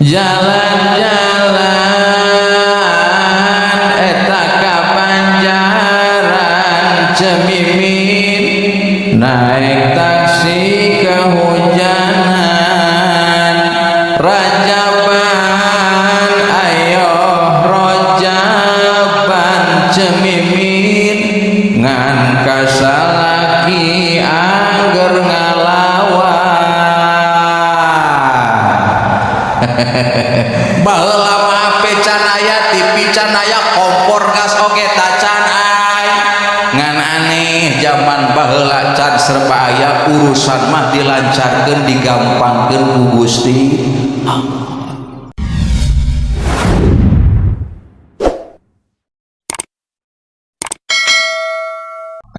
Jalan-jalan eta ka Banjaran Cemimin, naik taksi kehujanan. Rajaban ayo rojaban Cemimin, ngan kasalaki angger ngalawan. Baheula mah HP can aya, TV can aya, kompor gas oge tacan aya. Ngan aneh zaman baheula can serba aya, urusan mah dilancarkeun, digampangkeun ku Gusti Allah.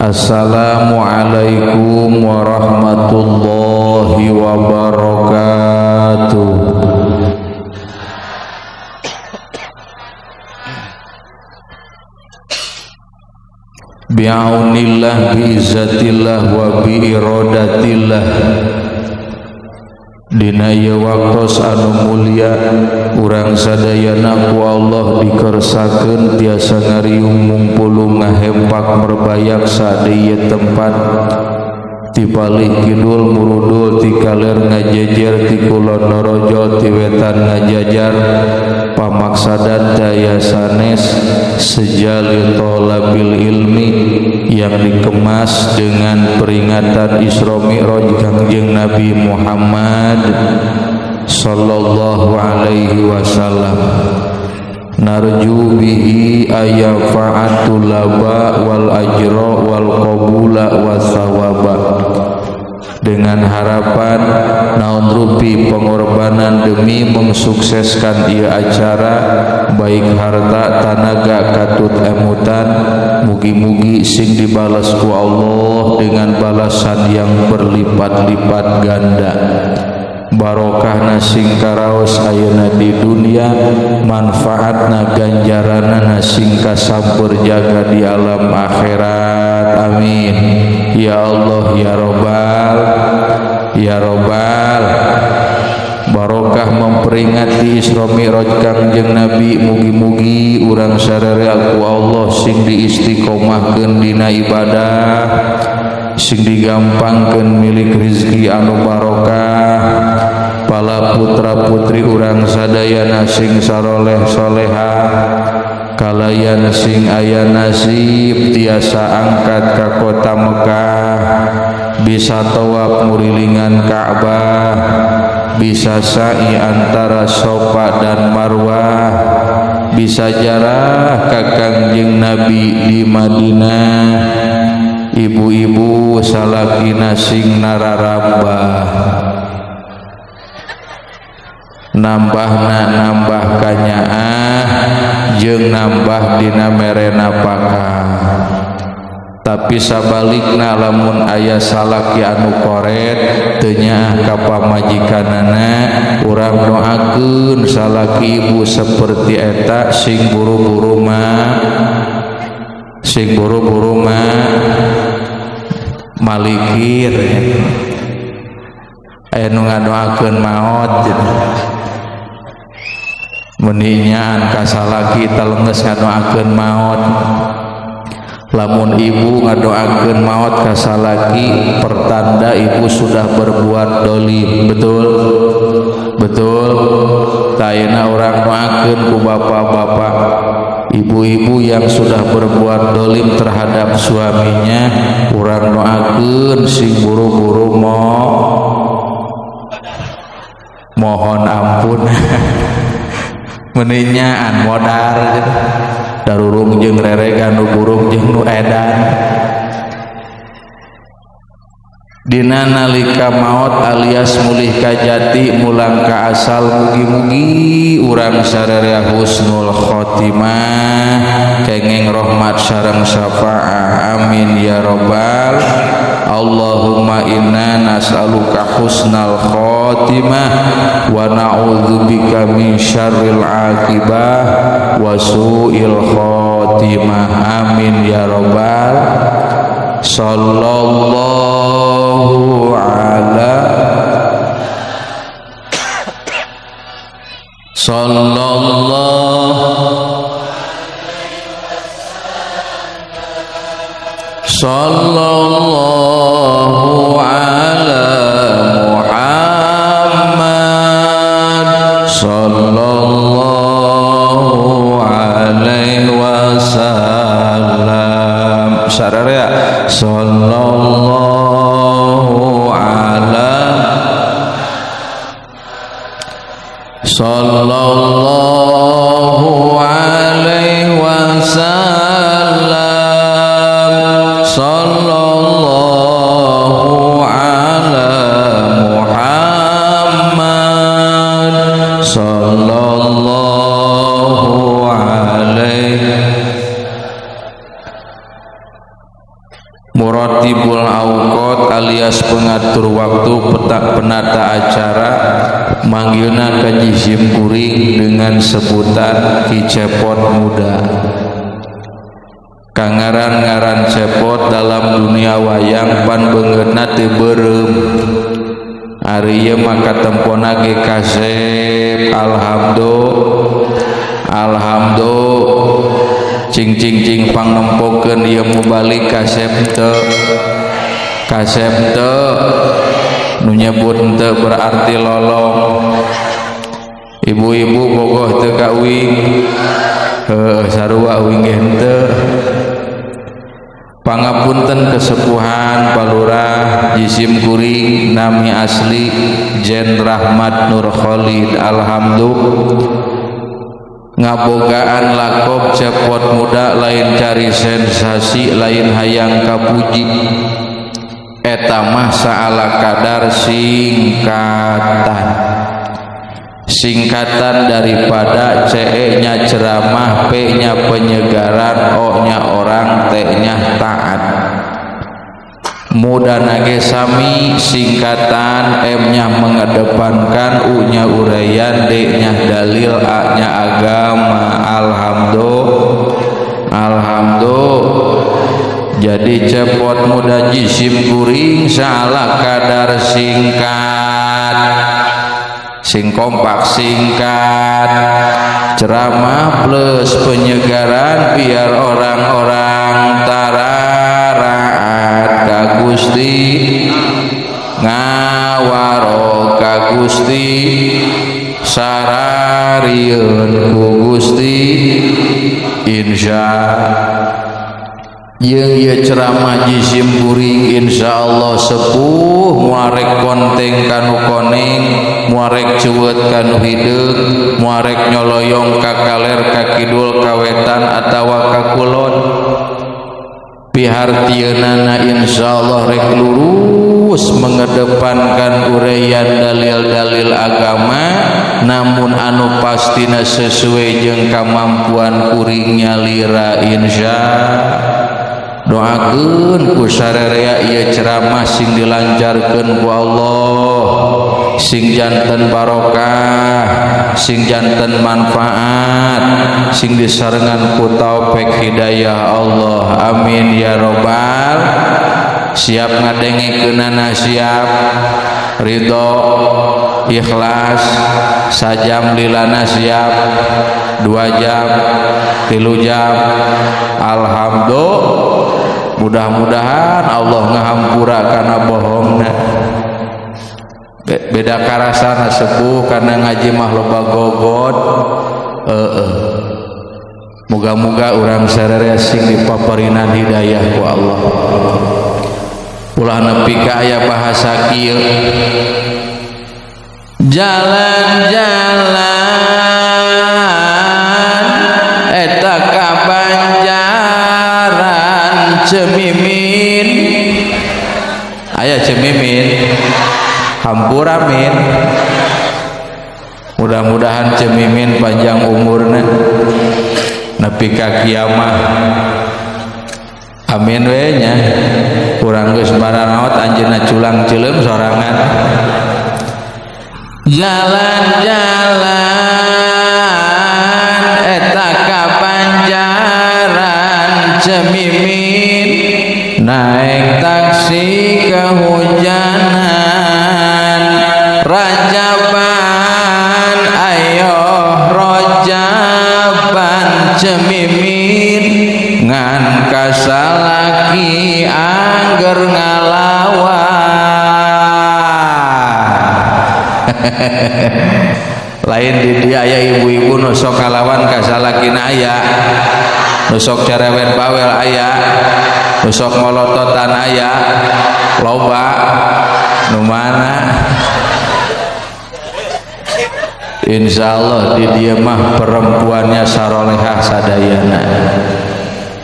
Assalamualaikum warahmatullahi wabarakatuh. Bi'aunillah, bi'izzatillah, wa bi'iradatillah. Dina ieu waktos anu mulia urang sadayana ku Allah dikersakeun tiasa ngariung mungpulung ngahempak merbayak sade ieu tempat. Ti palih kidul murudul, ti kaler ngajejer, ti kulon norojol, ti wetan ngajajar, pamaksadan daya sanes sejali tholabil ilmi yang dikemas dengan peringatan Isra Mi'raj Kangjeng Nabi Muhammad sallallahu alaihi wasallam. Narju bihi ayafa'atul laba wal ajra wal qabula wasawaba. Dengan harapan naon rupi pengorbanan demi mensukseskan ieu acara, baik harta, tanaga, katut emutan, mugi-mugi sing dibalas ku Allah dengan balasan yang berlipat-lipat ganda. Barokahna sing karaos ayeuna di dunia, manfaatna ganjaranna sing kasampeur jaga di alam akhirat. Amin ya Allah ya robbal ya robbal. Barokah memperingati Isra Mi'raj Kangjeng Nabi, mugi-mugi urang sararea ku Allah sing diistiqomahkeun dina ibadah, sing digampangkeun milik rezeki anu barokah, pala putra putri urang sadayana sing saroleh soleha, kalayan sing aya nasib tiasa angkat ka kota Mekah, bisa tawaf murilingan Ka'bah, bisa sa'i antara Sofa dan Marwah, bisa jarah ka Kangjeng Nabi di Madinah. Ibu-ibu salakina sing nararambah, nambahna nambah kanyaah jeung nambah dina mere napakah. Tapi sabalikna lamun aya salaki anu koret teu nyaah ka pamajikanana, urang doakeun salaki ibu seperti eta sing buru-buru mah, sing buru-buru mah malikir. Aya nu ngadoakeun maot meninyaan ka salaki talenggeus ngadoakeun maot. Lamun ibu ngadoakeun maot ka salaki, pertanda ibu sudah berbuat dolim. Betul? Betul. Tayana urang doakeun ku bapak-bapak, ibu-ibu yang sudah berbuat dolim terhadap suaminya, urang doakeun sing buru-buru mohon ampun. Meninyaan modar darurung jeung reregan nu burung jeung nu edan. Dina nalika maot alias mulih ka jati mulang ka asal, mugi-mugi urang sararea husnul khotimah, kenging rahmat sareng syafaah. Amin ya robbal. Allahumma inna nas'aluka husnal khotimah wa na'udzubika min syarril akibah wa su'il khotimah. Amin ya robbal. Sallallahu ala Sallallahu sallallahu ala Muhammad sallallahu alaihi wasallam. Sararea sallallahu ala sallallahu alaihi wasallam sallallahu ala Muhammad sallallahu alaihi. Muratibul awqat alias pengatur waktu, penata acara, manggilna ka jisim kuring dengan sebutan Ki Cepot Muda. Kangaran-ngaran cepot dalam dunia wayang pan beungeutna teu beureum. Ari ieu mah katempona ge kasep. Alhamdulillah, alhamdulillah. Cing cing cing pangnempokeun ieu mubalik kasep teu, kasep teu. Nu nyebut teu berarti lolong. Ibu-ibu bogoh teu ka uing, heuh sarua uing ge henteu. Pangapunten kesepuhan palurah jisim kuring nami asli Jen Rahmat Nur Khalid. Alhamdulillah ngabogaan lakob Cepot Muda lain cari sensasi, lain hayang kapuji, eta mah saala kadar singkatan, singkatan daripada CE nya ceramah, P nya penyegaran, O nya orang, T nya taat. Muda nage sami singkatan, M nya mengedepankan, U nya uraian, D nya dalil, A nya agama. Alhamdulillah, alhamdulillah. Jadi Cepot Muda jisim kuring salah kadar singkat, sing kompak singkat, ceramah plus penyegaran biar orang-orang tararaat ka Gusti ngawaro ka Gusti sararieun ku Gusti insya. Jeung ieu ceramah jisim kuring insyaallah sepuh, muarek konteng kanu koneng, muarek ceueut kanu hideung, muarek nyoloyong ka kaler ka kidul ka wetan atawa ka kulon. Pihartieunana insyaallah rek lurus mengedepankan uraian dalil-dalil agama, namun anu pastina sesuai jeung kamampuan kuring nyalira insya. Doakeun ku sarerea ieu ceramah sing dilancarkeun ku Allah, sing janten barokah, sing janten manfaat, sing disarengan ku taufik hidayah Allah. Amin ya robbal. Siap ngadengikeunana, siap ridho ikhlas, sajam lilana siap, 2 jam, 3 jam. Alhamdulillah. Mudah-mudahan Allah ngahampura karena bohongna. Beda karasana sepuh karena ngaji mah loba gogot. Moga-moga urang sararea sing dipaparinan hidayah ku Allah. Ulah nepi ka aya bahasa kieu. Jalan-jalan eta ka Banjaran Cemimin. Aya Cemimin, hampura min. Mudah-mudahan Cemimin panjang umurna nepi ka kiamah. Amin we nya. Urang geus baranaot anjeunna culang ceuleum sorangan. Jalan-jalan eta ka Banjaran Cemimin, naik taksi kehujanan, Rajaban ayo cemimin ngan kasalaki angger ngalawan. Lain di dia aya ibu-ibu nu sok ngalawan kasalakina aya, nu sok cerewet bawel aya, nu sok molototan aya, loba nu mana. Insyaallah di dia mah perempuannya sarolehah sadayana,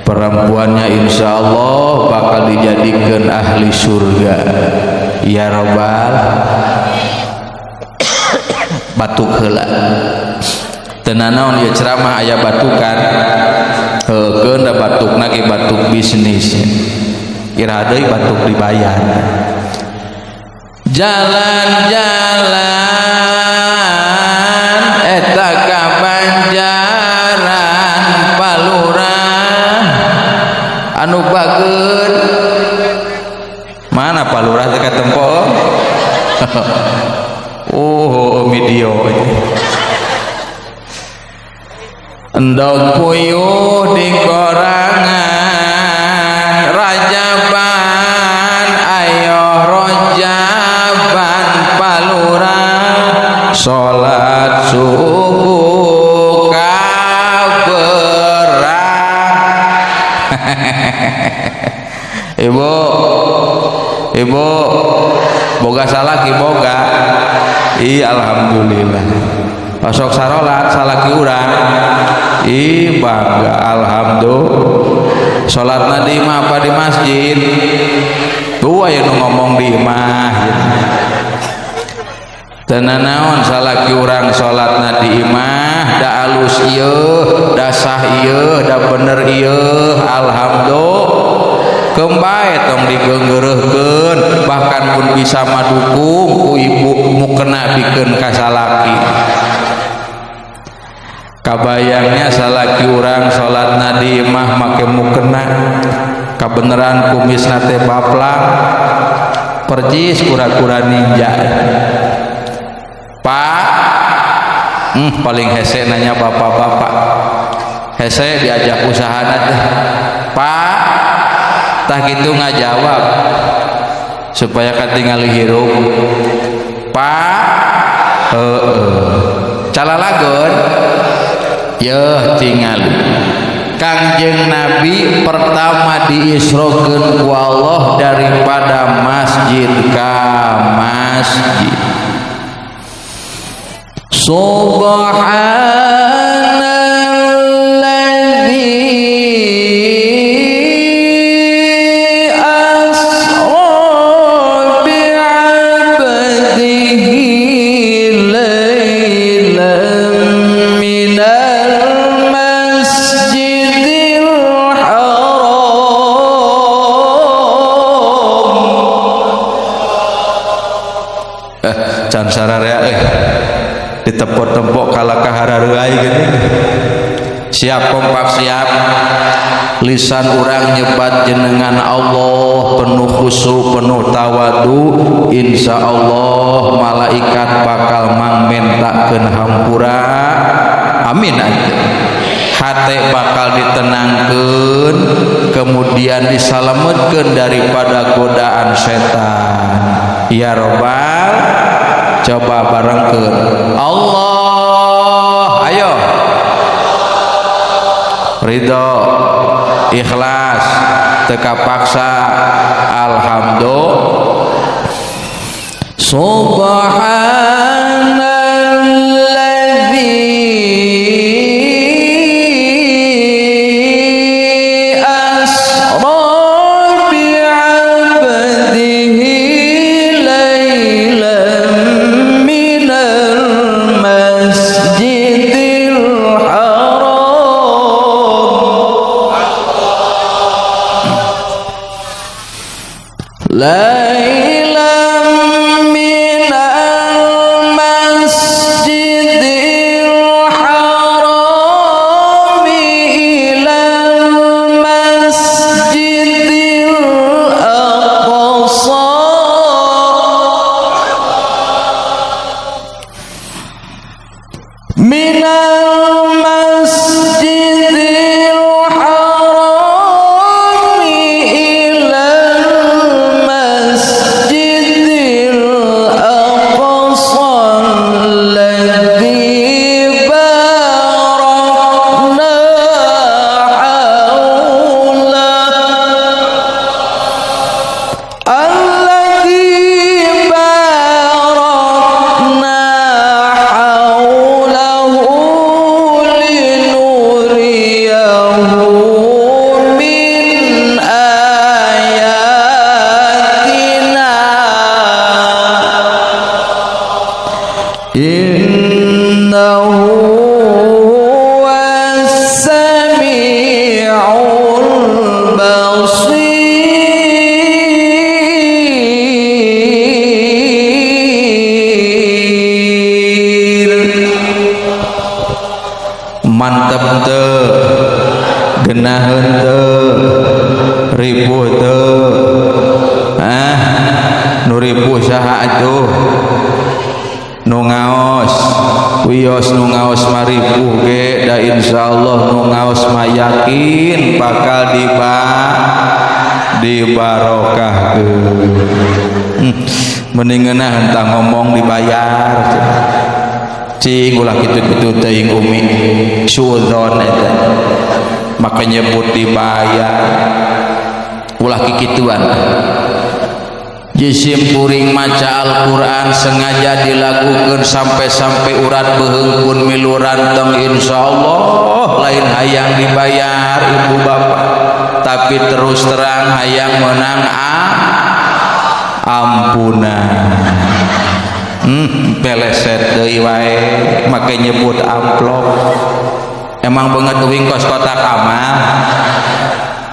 perempuannya insyaallah bakal dijadikan ahli surga ya robbal. Batuk heula teu nanaon ieu ceramah aya batukan heukeun da batukna ge batuk bisnis iraha deui batuk dibayar. Jalan-jalan eta ka Banjaran Palurah anu bageun mana Palurah teh katempo. Oh video endog puyuh di korangan rajaban ayo rojaban Palurah salat subuh kaberang. Ibu ibu boga salaki boga. Ih alhamdulillah pasok sarolat salaki urang ih bangga alhamdulillah. Salatna di imah apa di masjid tuh aya nu ngomong di imah teu nanaon salaki urang salatna di imah da alus ieu da sah ieu da bener ieu alhamdulillah. Kembae tong digeunggeureuhkeun bahkan pun bisa madukung ku ibu mukena bikeun ka salaki. Kabayangnya salaki urang salatna di imah make mukena kabeneran kumisna teh baplang percis kura-kura ninja. Pak paling hese nanya bapak-bapak hese diajak usahana teh Pak tah gitu ngajawab supaya katingali hirup Pak heeh calalagon yeuh tingali Kangjeng Nabi pertama diisrokeun ku Allah daripada masjid ka masjid. Subhanalladzi asra bi'abdihi lailan minal masjidil haram. Can sararea ditepok-tepok kalah kaharareuai geuning. Siap kompak siap lisan urang nyebat jenengan Allah penuh khusyuk penuh tawadu insyaallah malaikat bakal mangmentakeun hampura amin atuh. Hate bakal ditenangkeun kemudian disalametkeun daripada godaan setan ya robbal. Coba barengkeun Allah ayo ridho ikhlas teka paksa alhamdulillah. Subhanalladzi asra bi'abdihi lailan minal masjidil haram lailan minal masjidil haram ilal masjidil aqsa minal masjidil Mantep teu? Genaheun teu? Ripuh teu? Ah, nu ripuh saha atuh? Nu ngaos. Wios nu ngaos mah ripuh ge da insyaallah nu ngaos mah yakin bakal dibarokahkeun. Mending ngeunah entah ngomong dibayar. Cing, ulah kitu-kitu teuing, Umi. Suudzon eta. Maka nyebut dibayar. Ulah kikituan. Jisim kuring maca Al-Quran sengaja dilakukan sampai-sampai urat beuheung pun milu ranteng, insyaallah lain hayang dibayar, ibu bapak, tapi terus terang hayang menang ampunan. Peleset deui wae make nyebut amplop. Emang banget uing kos kotak amal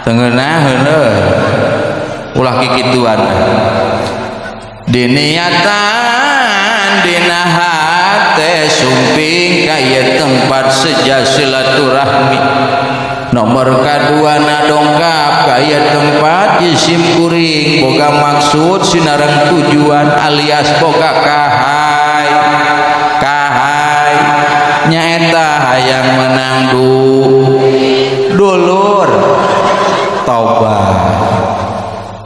teu ngeunaheun euy. Ulah kikituan. Diniatan dina hate sumping ka ieu tempat seja silaturahmi. Nomor kadua na dongkap ka ieu tempat, jisim kuring boga maksud sinareng tujuan alias boga kahay kahay, nyaeta hayang menang dulur. Tobat,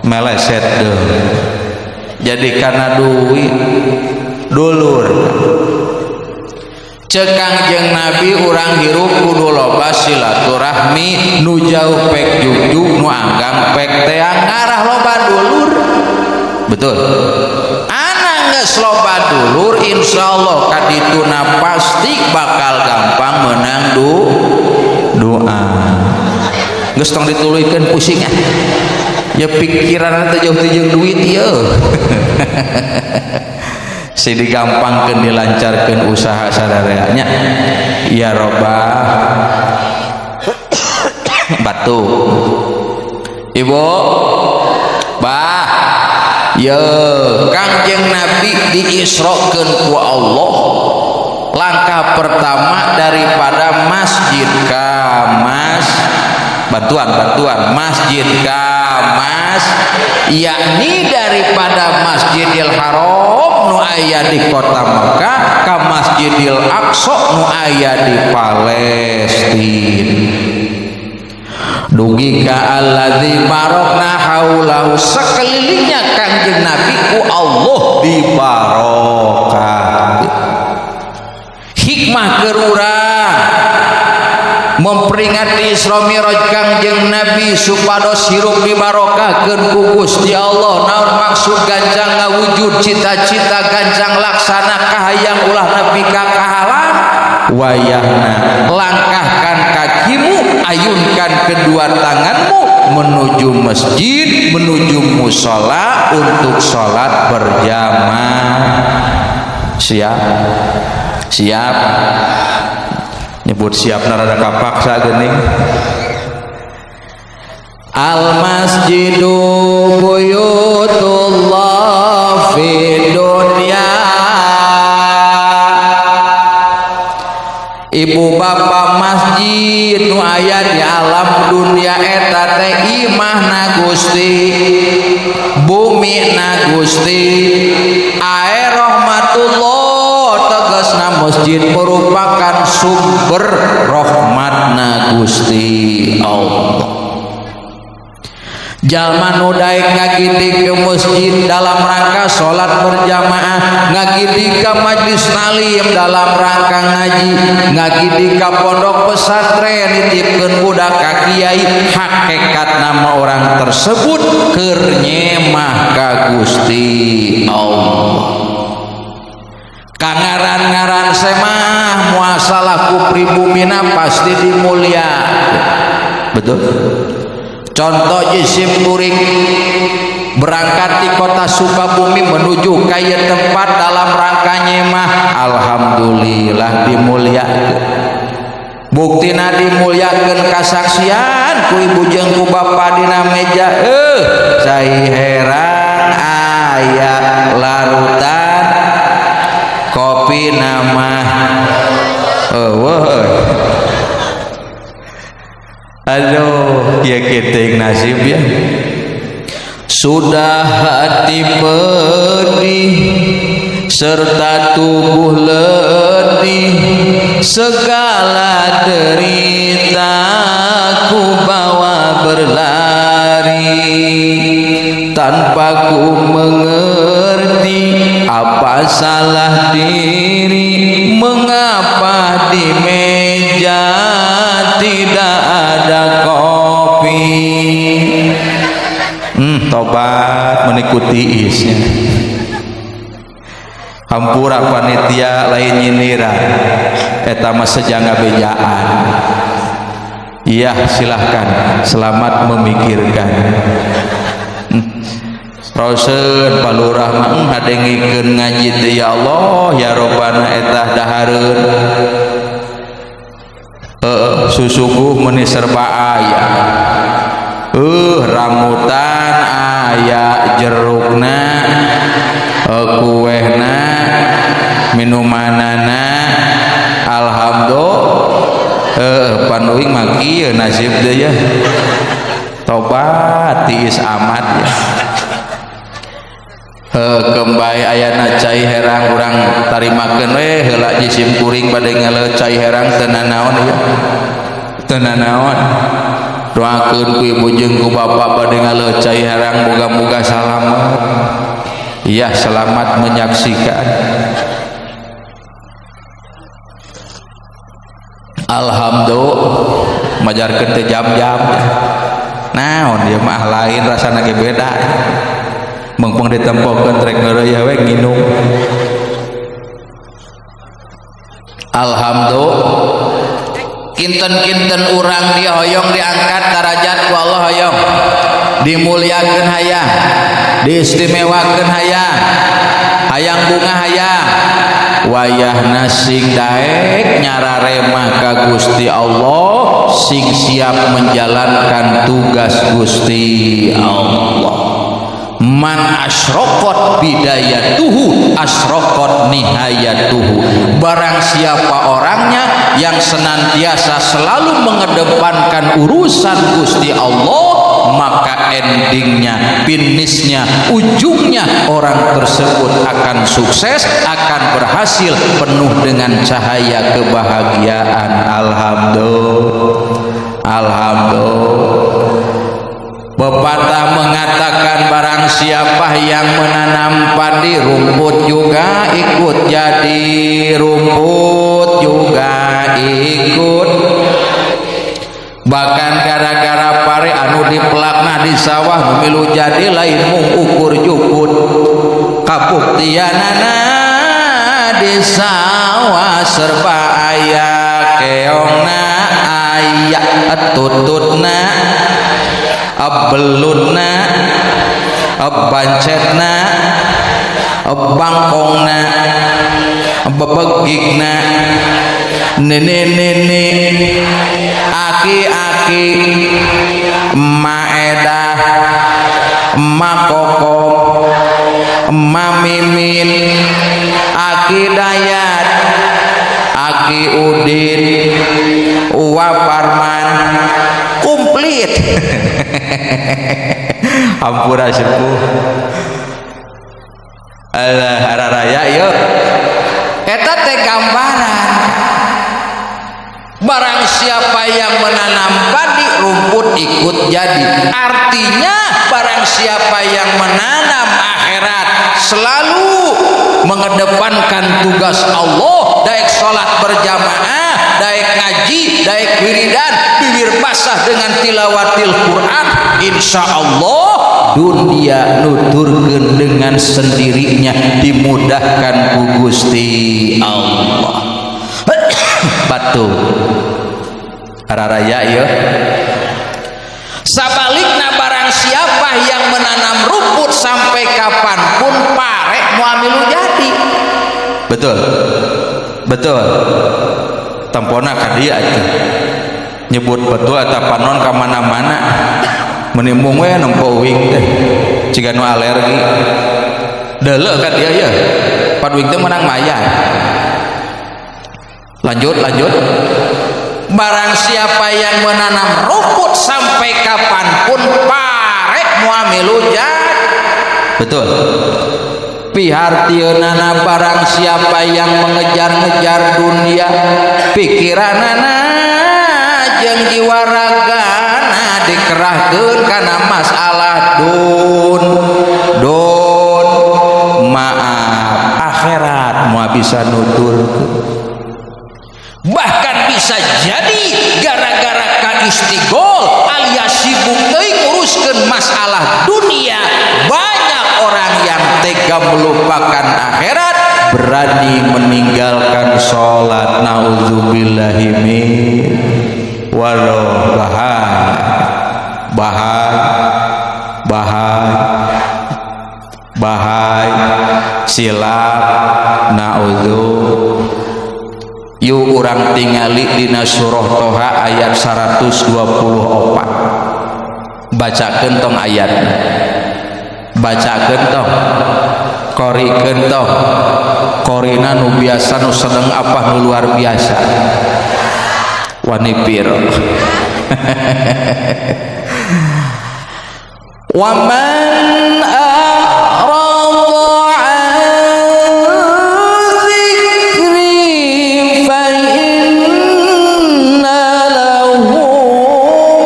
meleset deh jadi karena duit dulur. Cek Kangjeng Nabi, urang hirup kudu loba silaturahmi, nu jauh pek jugjug, nu anggang pek teang, ngarah loba dulur. Betul. Anak geus loba dulur, insyaallah kadituna pasti bakal gampang menang doa. Geus tong dituluykeun, pusing ah. Ya, pikiran teh jauh jeung duit ieu. Si digampangkeun, dilancarkeun usaha sadareanya. Ya robah batu. Ibu, bah, ye, Kangjeng Nabi diisrokeun ku Allah. Langkah pertama daripada masjid ka mas, bantuan bantuan, masjid ka mas, yakni daripada Masjidil Haram nu aya di kota Mekah ka Masjidil Aqsa nu aya di Palestina, dugi ka alladzi barokna haulahu, sekelilingnya Kangjeng Nabi ku Allah dibarokah. Hikmah keur urang memperingati Isra Mi'raj Kangjeng Nabi supados hirup dibarokahkeun ku Gusti Allah. Naon maksud? Gancang ngawujud cita-cita, gancang laksana kahayang, ulah nepi ka kahalang. Wayahna langkahkan kakimu, ayunkan kedua tanganmu menuju masjid, menuju musola untuk sholat berjamaah. Siap? Siap? Nyebut siap narada kapaksa geuning. Al masjidu buyutullah fi dunya. Ibu bapak, masjid nu aya di alam dunia eta teh imahna Gusti, bumi na Gusti, air rahmatullah. Tegasna masjid merupakan sumber rahmatna Gusti Allah. Jalma nu daek ngagidi ke masjid dalam rangka salat berjamaah, ngagidi ka majlis taklim dalam rangka ngaji, ngagidi ka pondok pesantren nitipkeun budak ka kiai, hakikat nama orang tersebut keur nyemah ka Gusti Allah. Kangaran-ngaran semah muasalah ku pribumina pasti dimulia. Betul. Contoh, jisim kuring berangkat di kota Sukabumi menuju kaya tempat dalam rangka nyemah, alhamdulillah dimuliakan. Buktina dimuliakan, kasaksian ku ibu jeung ku bapa dina meja, cai herang aya, larutan kopi nama eueuh. Kieu-kieu teuing nasib ya. Sudah hati pedih serta tubuh letih, segala derita ku bawa berlari, tanpa ku mengerti apa salah diri, mengapa di meja tidak ada kopi. Tobat mengikuti isnya. Hampura panitia, lain nyinira, eta mah sejanga bejaan. Iya, silahkan, selamat memikirkan. Roseun Pak Lurah mah ngadengikeun ngaji teh, ya Allah ya Robbana, eta dahareun heeh susuguh meuni serba aya, rambutan aya, jerukna, kuehna, minumanana, alhamdulillah. Panuing mah kieu nasib teh ya. Tobat tiis amat ya. Kembali ayana cai herang, urang tarimakeun we heula jisim kuring bade ngaleuh cai herang, teu nanaon ya, teu nanaon. Doakeun ku ibu jeung ku bapak bade ngaleuh cai herang, moga-moga salamet. Iya, selamat menyaksikan. Alhamdulillah, majarkeun teh jam-jam naon dia mah lain rasana ge beda. Mengpeng ditempokeun rek ngeureuyeuh we nginum. Alhamdulillah, kinten-kinten urang dia hoyong diangkat darajat ku Allah, hoyong dimuliakeun hayang, diistimewakeun hayang, hayang bunga hayang, wayahna sing daek nyararemah ka Gusti Allah, sing siap menjalankan tugas Gusti Allah. Man asyraqat bidayatuhu asyraqat nihayatuhu. Barang siapa orangnya yang senantiasa selalu mengedepankan urusan Gusti Allah, maka endingnya, finishnya, ujungnya orang tersebut akan sukses, akan berhasil, penuh dengan cahaya kebahagiaan. Alhamdulillah, alhamdulillah. Pepatah mengatakan barang siapa yang menanam padi, rumput juga ikut jadi, rumput juga ikut. Bahkan gara-gara pare anu dipelakna di sawah milu jadi, lain mung ukur jukut. Kabuktianana di sawah serba aya, keongna aya, tututna, belutna, bancetna, bangkongna, bebegigna, nenek-nenek, aki-aki, maedah, makokom, mamimin, aki Dayat, aki Udin, Wa Parman, komplit. Hampura sepuh. Alah raya yuk. Eta teh gambaran. Barang siapa yang menanam padi, rumput ikut jadi. Artinya barang siapa yang menanam akhirat, selalu mengedepankan tugas Allah, daek salat berjamaah, daek ngaji, daek wiridan, bibir basah dengan tilawatil Quran, insya Allah dunia nuturkeun dengan sendirinya, dimudahkan ku Gusti Allah. Batu raya ya. Sabalikna barang siapa yang menanam rumput, sampai kapanpun pare muamilu jadi. Betul, betul. Tempona ka dia itu nyebut betul atau panon ka mana-mana menimbung we nempo uing teh ciga nu alergi deuleu ka dia ya, pan uing teh menang mayar. Lanjut, lanjut. Barang siapa yang menanam rumput sampai kapanpun pare moal milu jadi. Betul. Pihartieunana barang siapa yang mengejar-ngejar dunia, pikiranana jeung jiwa ragana dikerahkeun kana masalah dun dun, maaf, akhirat moal bisa nuturkeun. Bahkan bisa jadi gara-gara kaistigol alias sibuk teuing nguruskeun masalah dunia, banyak orang yang tega melupakan akhirat, berani meninggalkan sholat. Naudzubillahi min walau, bahaya, bahaya, bahaya, bahaya, silap, naudzu. Yuk urang tingali dina surah Toha ayat 124. Bacakeun tong ayatna, bacakeun tong, korikeun tong. Korina nu biasa, nu sedeng, apa nu luar biasa? Wani piro? Waman a'rada 'an dzikri fa inna lahu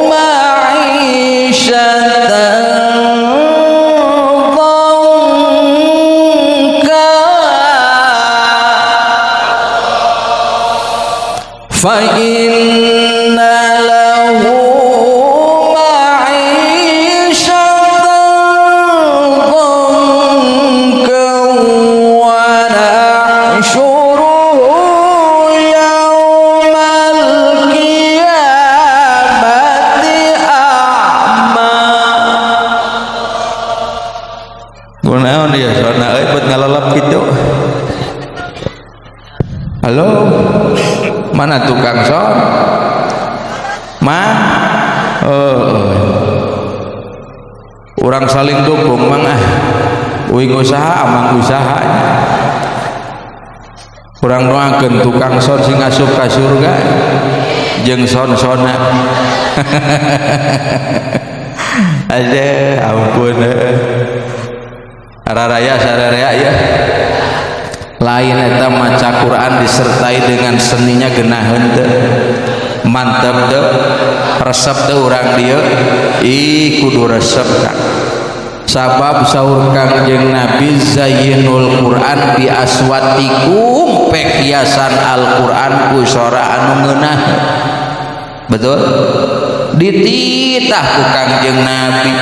ma'isyatan dhanka fa inna lahu ma'isyatan dhanka wa nahsyuruhu yaumal qiyamati a'ma. Kunaon dia sona euy buat ngalalap kitu? Halo, mana tukang son? Ma, oh, orang saling dukung mang ah. Uing usaha, amang usaha. Urang doakeun tukang son sing asup ka surga jeung son-sona. Aduh, ampun. Raraya sararea ya. Lain eta maca Quran disertai dengan seninya geunaheun teu, mantep teu, resep teu urang dieu? Ih, kudu resep Kang. Sabab saur Kangjeng Nabi, zayyinul Quran bi aswatikum, pek hiasan Al-Quran ku sora anu ngeunah. Betul? Dititah ku Kangjeng Nabi.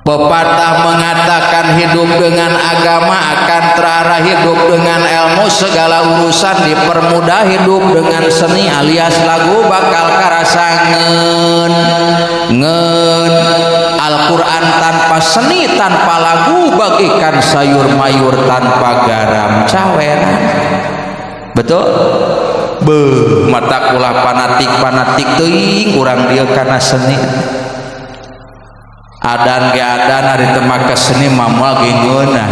Pepatah mengatakan hidup dengan agama akan terarah, hidup dengan ilmu segala urusan dipermudah, hidup dengan seni alias lagu bakal karasa ngen ngen. Al-Quran tanpa seni, tanpa lagu bagikan sayur mayur tanpa garam, caweran. Betul? Beuh, mata kulah fanatik-fanatik teuing urang dieu kana seni. Adan ge adan ari teu make seni mah moal ge ngeunah.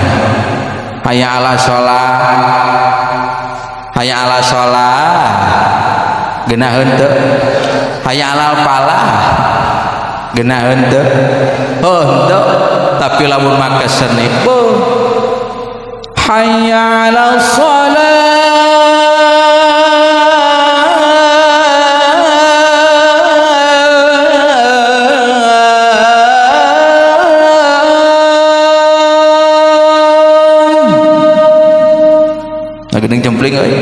Hayya ala sholah, hayya ala sholah, geunaheun teu? Hayya alal falah, geunaheun teu? Oh, henteu. Tapi lamun make seni, beuh. Hayya ala sholah, geuning cempling euy.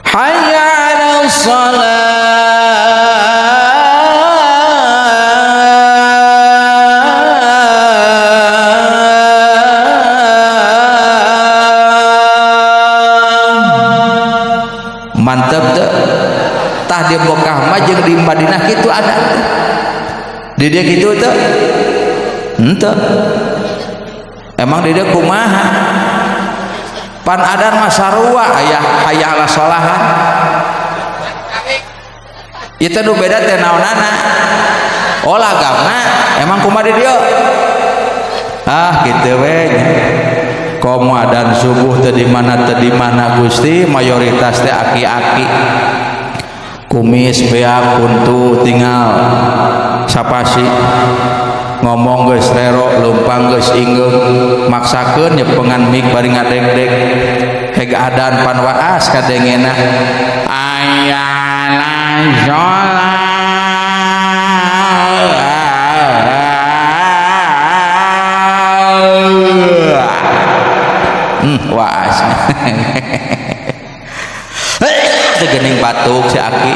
Hayya 'alal shalah, mantep teu? Tah di Mekah mah jeung di Madinah kitu adat. Di dieu kitu teu? Henteu. Emang di dieu kumaha? Pan adan mah sarua aya hayya ala sholahan. Ieu teh nu beda teh naonana? Oh, lagamna emang kumaha di dieu? Ah, kitu we. Komo adan subuh teh di mana Gusti, mayoritas teh aki-aki kumis beak kuntu tinggal sapasi ngomong geus rero leumpang geus ingeung maksakeun nyepengan mik bari ngadegdeg heg adan pan waas kadengena ayala sholat. Waas. Tegening batuk si aki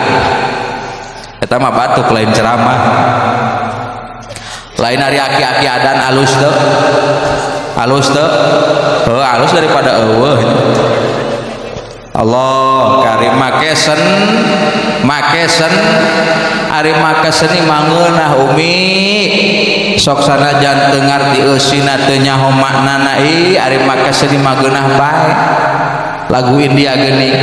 eta mah batuk lain ceramah lain hari aki-aki adan alus teu alus teu heuh alus daripada eueuh. Allah karim make sen make sen ari make seni mangeunah umi sok sanajan teu ngarti eusina teu nyaho maknana ih ari make seni mangeunah bae. Lagu India geuning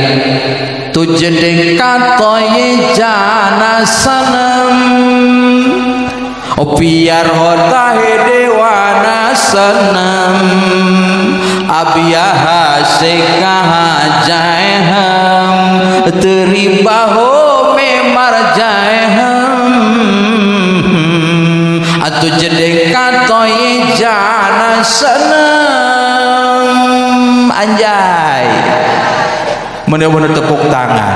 tujhe dekha to ye jana sanam o piyar hota hai dewana sanam ab yaha se kaha jae hum teri baho mein mar jae hum tujhe dekha to ye jana sanam. Anjay bener-bener tepuk tangan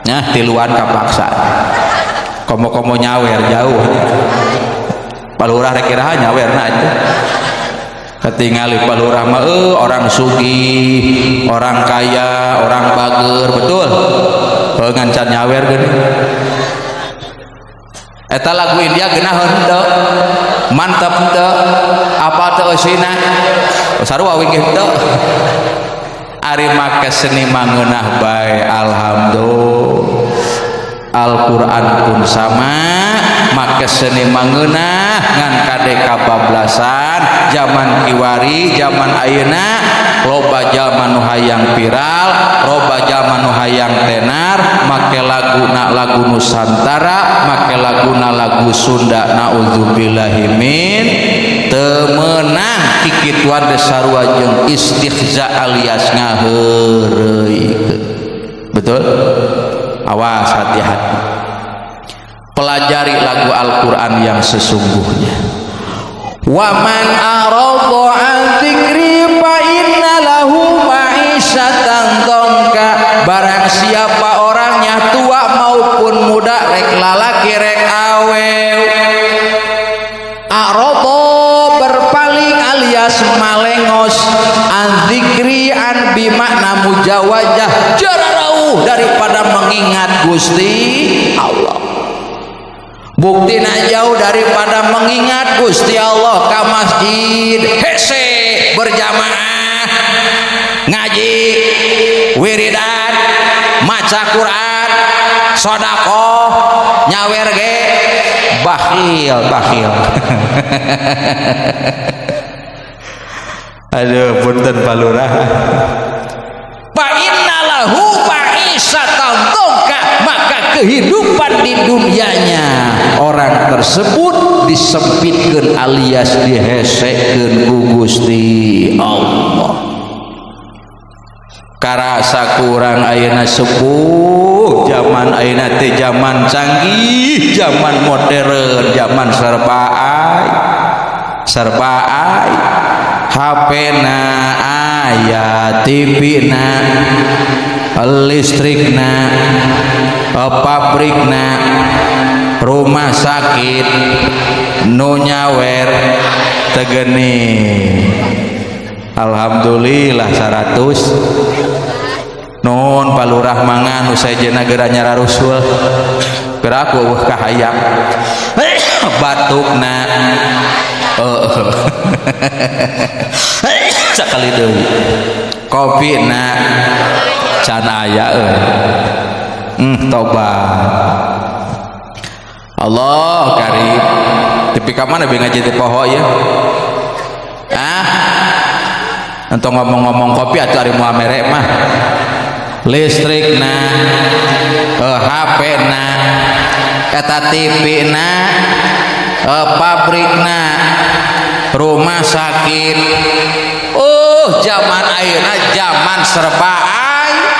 nah tiluan kapaksa komo-komo nyawer jauh palurah rek iraha nyawerna itu ketingali palurah mah orang sugih orang kaya orang bager betul ngancan nyawer geuning eta lagu India geunah henteu mantep henteu apa teu eusina sarua we ge henteu ari make seni mangeunah bae alhamdulillah. Al-Qur'an pun sama make seni mangeunah ngan kade kabablasan zaman kiwari zaman ayeuna loba jalma nu hayang viral loba jalma nu hayang tenar make laguna lagu Nusantara make laguna lagu Sunda naudzubillahi min teu meunang kikituan teh sarua jeung istihza alias ngaheureuykeun. Betul? Awas hati-hati. Pelajari lagu Al-Qur'an yang sesungguhnya. Wa man arada an dzikri fa inna lahu ma'isyatan dhanka. Barang siapa orangnya tua maupun muda rek lalaki rek awew arada berpaling alias malengos an dzikri an bimakna mujawajah jararauh daripada mengingat Gusti Allah. Buktina jauh daripada mengingat Gusti Allah ka masjid hese berjamaah ngaji wiridan maca Quran sedekah nyawer ge bakhil bakhil. Aduh punten palurah. Fa innalahu ma'isyatan dhanka, maka kehidupan di dunianya orang tersebut disempitkeun alias dihesekeun ku Gusti Allah. Karasa kurang ayeuna sepuh zaman ayeuna teh zaman canggih zaman modern zaman serba ai serba ai HP na aya TV na listrik na pabrik na rumah sakit nu nyawer tegeni. Alhamdulillah 100 nun palurah mangan nu sejenna geura nyararusul geura aku eueuh kahayang batukna sakali deui kopina can aya euy tobat Allah karim tepi ka mana be ngaji teh poho ieu ah entong ngomong-ngomong kopi atuh ari moal mere mah listrikna HP na eta TV na pabrikna Rumah sakit. Oh, zaman ayeuna zaman serba aya,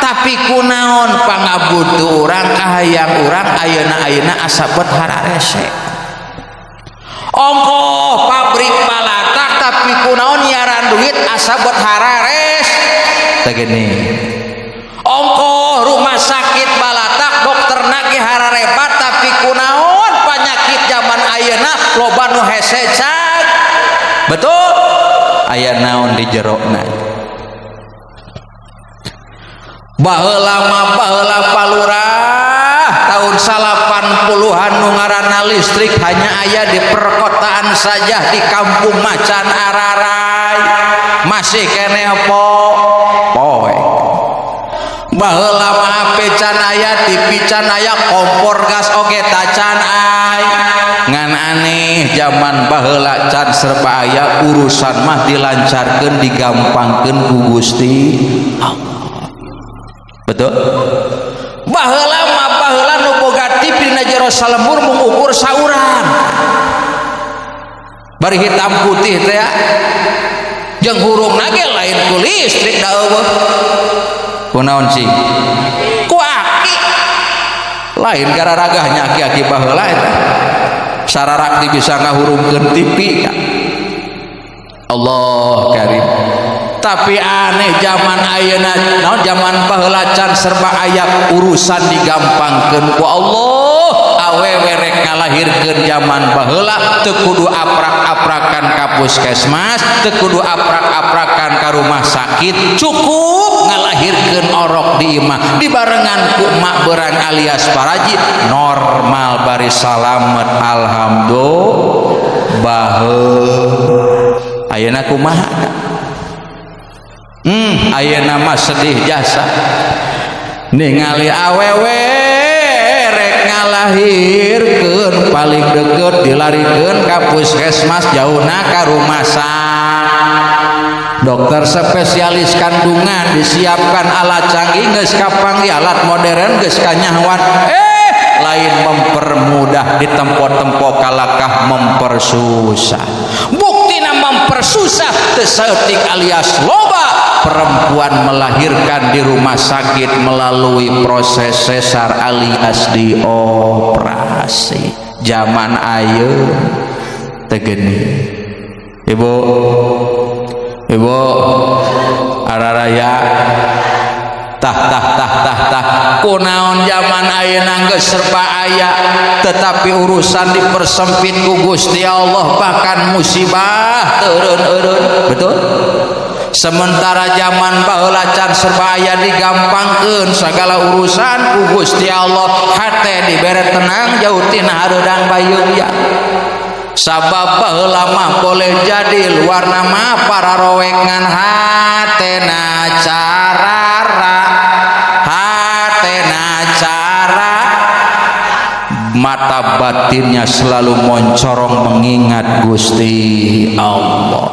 tapi kunaon pangabutuh urang, kahayang urang ayeuna-ayeuna asa bet hararese. Ongkoh pabrik balatak, tapi kunaon nyiaran duit asa bet harares teh gini. Ongkoh rumah sakit balatak, dokter ge hararebat, tapi kunaon penyakit zaman ayeuna loba nu hese cag. Betul, aya naon di jerona? Baheula mah, baheula palurah tahun 80-an, nu ngaranna listrik hanya aya di perkotaan saja, di kampung macan ararai, masih keneh poek. Baheula mah HP can aya, TV can aya, kompor gas oge tacan aya. Ngan aneh, zaman baheula can serba aya, urusan mah dilancarkeun, digampangkeun ku Gusti Allah. Betul. Baheula mah, baheula nu boga TV dina jero salembur mung ukur saurang, bari hitam putih teh ya. Jeung hurungna ge lain ku listrik, da euweuh. Kunaon sih? Ku aki. Lain gararagahnya aki-aki baheula eta sararakti bisa ngahurungkeun TV. Allah karim. Tapi aneh, zaman ayeuna naon, zaman baheula can serba aya, urusan digampangkeun ku Allah. Awewe rek ngalahirkeun zaman baheula teu kudu aprak-aprakan ka puskesmas, teu kudu aprak-aprakan ka rumah sakit, cukup ngalahirkeun orok di imah, dibarengan ku emak berang alias paraji, normal bari salamet, alhamdulillah. Baheula ayeuna kumaha? Ayeuna mah sedih jasa ningali awewe rek ngalahirkeun, paling deket dilarikeun ka puskesmas, jauhna ka rumah sakit. Dokter spesialis kandungan disiapkan, alat canggih geus kapanggih, alat modern geus kanyahoan, lain mempermudah, di tempo-tempo kalakah mempersusah. Buktina mempersusah teu saeutik alias loba perempuan melahirkan di rumah sakit melalui proses sesar alias dioperasi. Zaman ayeuna teh geuning. Ibu, ibu araraya, tah tah tah tah tah, kunaon zaman ayeuna geus serba aya, tetapi urusan dipersempit ku Gusti Allah, bahkan musibah teu eureun-eureun. Betul. Sementara zaman baheula can serba aya, digampangkeun segala urusan ku Gusti Allah, hate dibere tenang, jauh tina hareudang bayeung. Sabab baheula mah boleh jadi luar nama para rowek, ngan hatena carara, hatena cara, mata batinnya selalu moncorong mengingat Gusti Allah.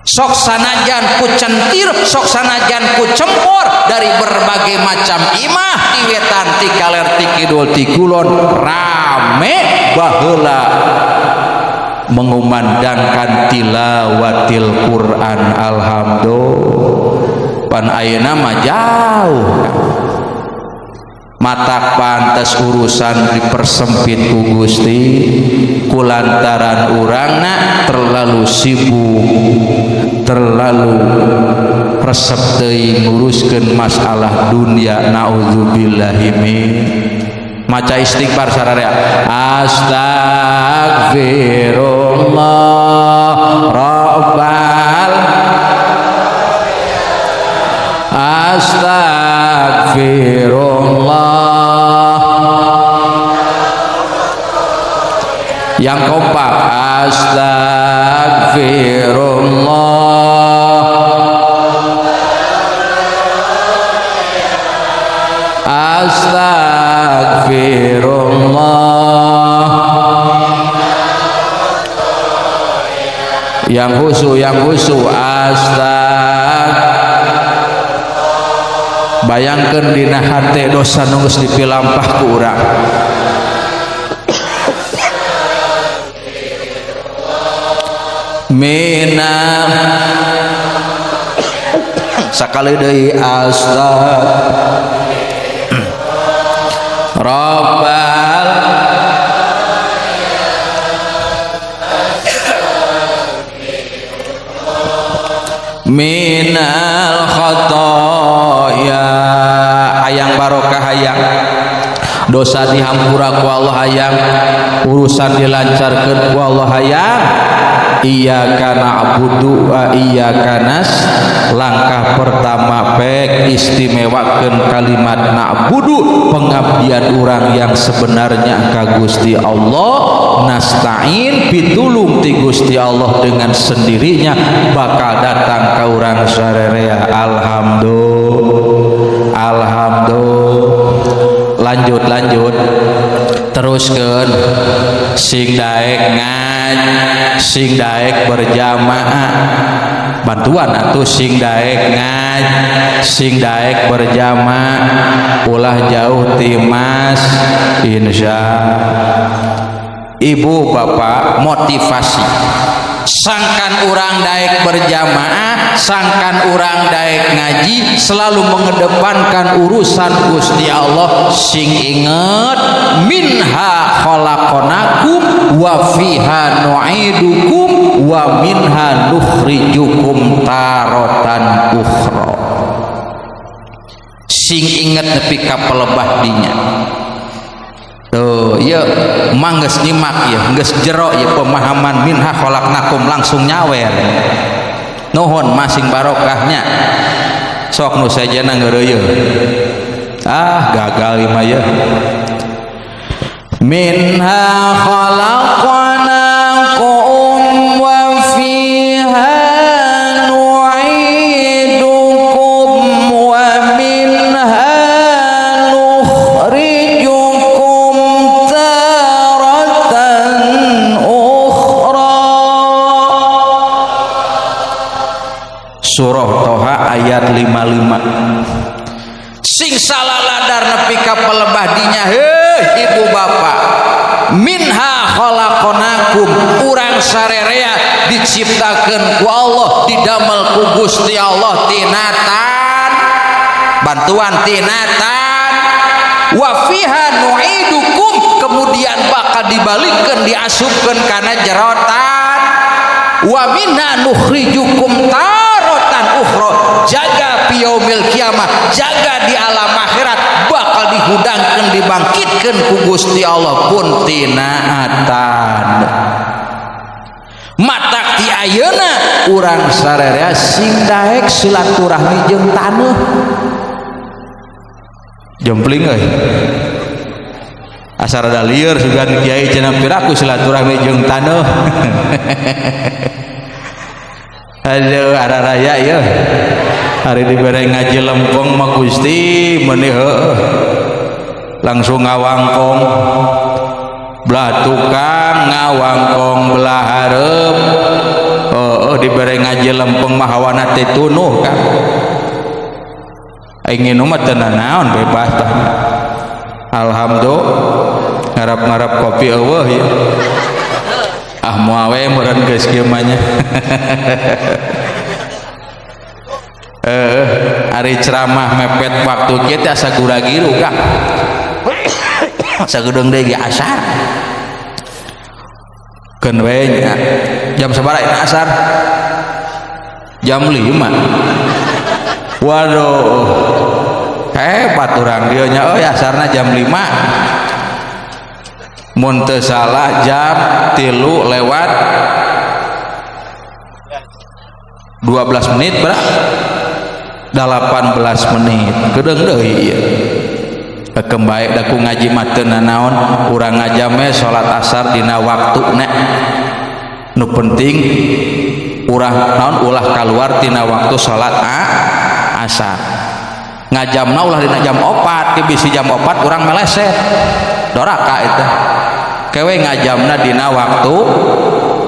Sok sanajan ku centir, sok sanajan ku cempor dari berbagai macam imah, ti wetan, ti kaler, ti kidul, ti kulon, rame baheula mengumandangkan tilawatil Quran, alhamdulillah. Pan ayeuna mah jauh. Matak pantes urusan dipersempit ku Gusti, kulantaran urangna terlalu sibuk, terlalu resep teuing nguruskeun masalah dunia. Naudzubillahi min. Maca istighfar sararea, astagfirullah rabbal astagfirullah. Yang kompak, astagfirullah, astagfirullah. Yang khusyuk, yang khusyuk, astag. Bayangkan dina hate dosa nu geus dipilampah ku urang. Minal sakali deui astag Rabbal minal khotoya. Hayang barokah, hayang dosa dihampura ku Allah, hayang urusan dilancarkeun ku Allah, hayang iyyaka na'budu wa iyyaka nasta'in. Langkah pertama pek istimewakeun kalimat na'budu, pengabdian urang yang sebenarnya ka Gusti Allah, nasta'in pitulung ti Gusti Allah dengan sendirinya bakal datang ka urang sarerea. Alhamdulillah, alhamdulillah. Lanjut lanjut teruskeun sing daek ngaji, sing daek berjamaah, bantuan atuh sing daek ngaji, sing daek berjamaah, ulah jauh ti mas insya. Ibu bapak motivasi sangkan urang daek berjamaah, sangkan urang daek ngaji, selalu mengedepankan urusan Gusti Allah. Sing inget minha khalaqnakum wa fiha nu'idukum wa minha nukhrijukum tarotan ukhra. Sing inget nepi ka pelebah dinya. Tuh, ya mang geus nyimak ya, geus jero ya pemahaman minha khalaqnakum langsung nyawer. Nuhun masing barokahnya. Sok nu sejenna ngeureuyeuh. Ah, gagal ieu mah ya. Minha khalaqnakum wa fiha nu'idukum wa minha nukhrijukum taratan ukhra. Surah Toha ayat 55. Sing salaladar nepi ka pelebah dinya, heuh ibu bapak, minha khalaqnakum, urang sarerea diciptakeun ku Allah, didamel ku Gusti Allah tinatan, bantuan tinatan, wa fiha nu'idukum, kemudian bakal dibalikkeun diasupkeun kana jerotan, wa minha nukhrijukum tarotan ukhra. Jaga piyaumil kiamah, jaga di alam akhirat, bakal dihudangkeun dibangkitkeun ku Gusti Allah pun tinaatan. Matak ti ayeuna urang sarerea sing daek silaturahmi jeung taneuh. Jempling euy. Asa rada lieur sugan kiai cenah piraku silaturahmi jeung taneuh. Aduh, araraya ya. Hari dibere ngaji lempeng mah Gusti meuni heueuh. Langsung ngawangkong belah tukang, ngawangkong belah hareup. Heueuh dibere ngaji lempeng mah hawana teh tunuh kan. Aing nginum mah teu nanaon bebas tah. Alhamdulillah ngarap-ngarap kopi eueuh ya. Ah moal we meureun geus kieu mah nya. Ari ceramah mepet waktu kieu teh asa gura-giru Kang. Sagedeung deui ge asar. Keun we nya. Jam sabaraha asar? Jam 5. Waduh. Hebat urang dieu nya euy asarna jam 5. Mun teu salah jam 3 lewat 12 menit berapa? 18 menit. Kedeung deui ieu. Kekem bae da ku ngaji mah teu nanaon, urang ngajame salat asar dina waktuna. Nu penting urang naon ulah kaluar tina waktu salat asar. Ngajamna ulah dina jam 4, ti bisi jam 4 urang meleset. Doraka eta. Kewe ngajamna dina waktu,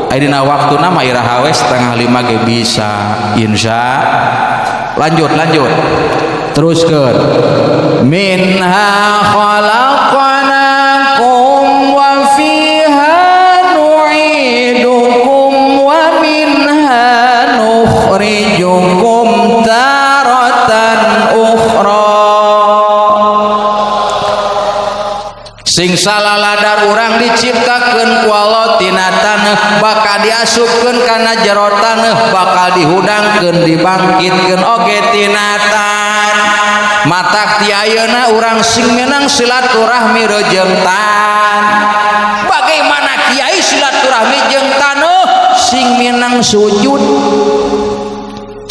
ai dina waktuna mah iraha we 4:30 ge bisa. Insya. Lanjut lanjut. Teruskeun. Minha khalaqnakum wa fiha nu'idukum wa minha Sing salaladar urang diciptakeun ku Allah tina taneuh, bakal diasupkeun kana jero taneuh, bakal dihudangkeun dibangkitkeun oge tina taneuh. Matak ti ayeuna urang sing menang silaturahmi jeung taneuh. Bagaimana kiai silaturahmi jeung taneuh? Sing menang sujud,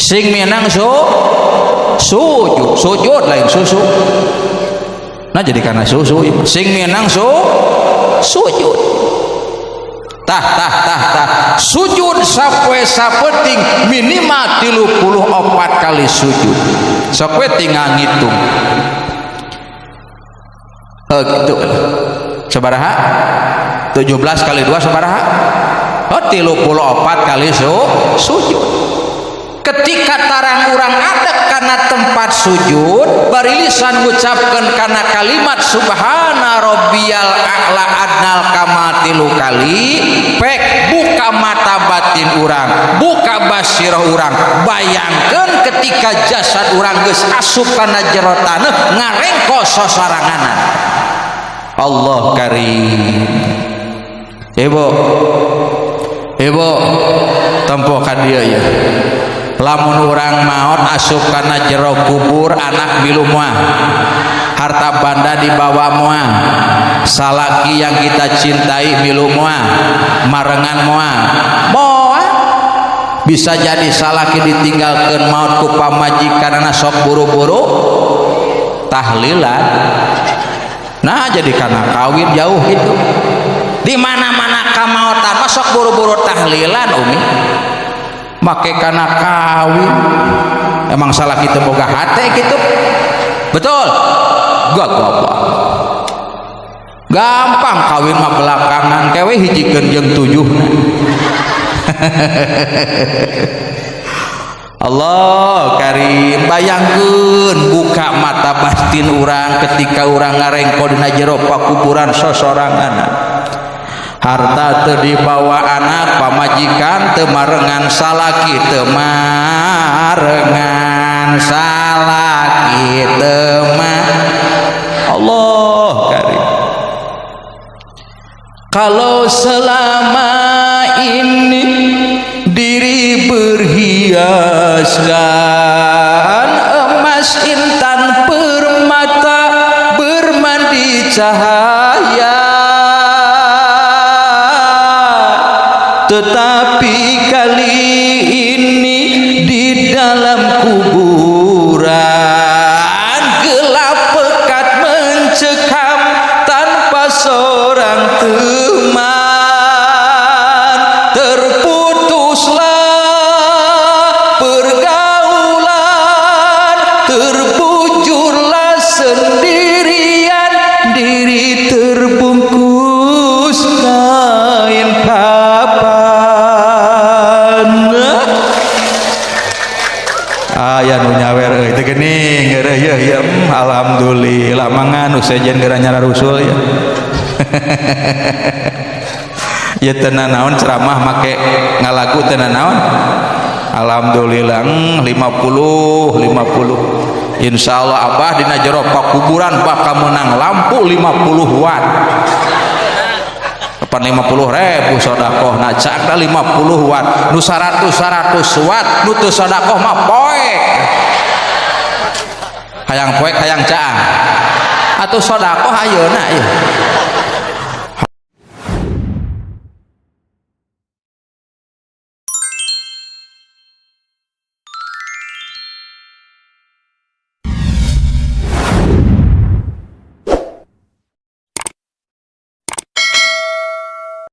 sing menang sujud, sujud lain susu. Nah jadi karena susu sing menang sujud. Tah tah tah tah sujud sapoe sapeting minimal 34 kali sujud. Sok we tinggal ngitung. Oh gitu. Sabaraha? 17 kali 2 sabaraha? Oh 34 kali sujud. Ketika tarang urang ada karena tempat sujud, barilisan ngucapkeun kana kalimat subhana rabbiyal a'la adnal kamal tilu kali, pek buka mata batin urang, buka basirah urang, bayangkeun ketika jasad urang geus asup kana jero taneuh ngarengko sosoranganan. Allah karim. Ibu, ibu, tempo ka dieu ya. Lamun urang maot asup kana jero kubur, anak milu moal, harta banda dibawa moal, salaki yang kita cintai milu moal, marengan moal, moal. Bisa jadi salaki ditinggalkeun maot ku pamajikanana sok buru-buru tahlilan. Nah jadi karena kawin jauh gitu, di mana-mana kamaotan mah sok buru-buru tahlilan umi. Make kana kawin emang salah kita boga hate gitu, betul gak? Gampang gampang kawin mah belakangan kewe hijikeun jeung tujuhna. Allah karim. Bayangkeun buka mata batin urang ketika urang ngarengko dina jero pakuburan sosorangan, harta teu dibawa anak, pamajikan teu marengan, salaki teu marengan, salaki teu. Allah karim. Kalau selama ini diri berhiaskan emas intan permata bermandi cahaya, tetapi kali ini di dalam kuburan gelap pekat mencekam tanpa seorang teman, terputuslah pergaulan, terbujurlah sendirian, diri terbungkus kain kapan. Aya nu nyawer euy teu geuning geureuh yeuh ya, alhamdulillah mangan nu sejen geura nyara rusul ya. Ya teu nanaon ceramah make ngalagu teu nanaon. Alhamdulillah 50 50 insyaallah abah dina jero pakuburan bakal menang lampu 50 watt. Kapan 50.000 sodakoh na cakna 50 watt, nu 100 100 watt nu teu sodakoh mah poek, hayang poek hayang caang atuh sodakoh ayeuna ieu.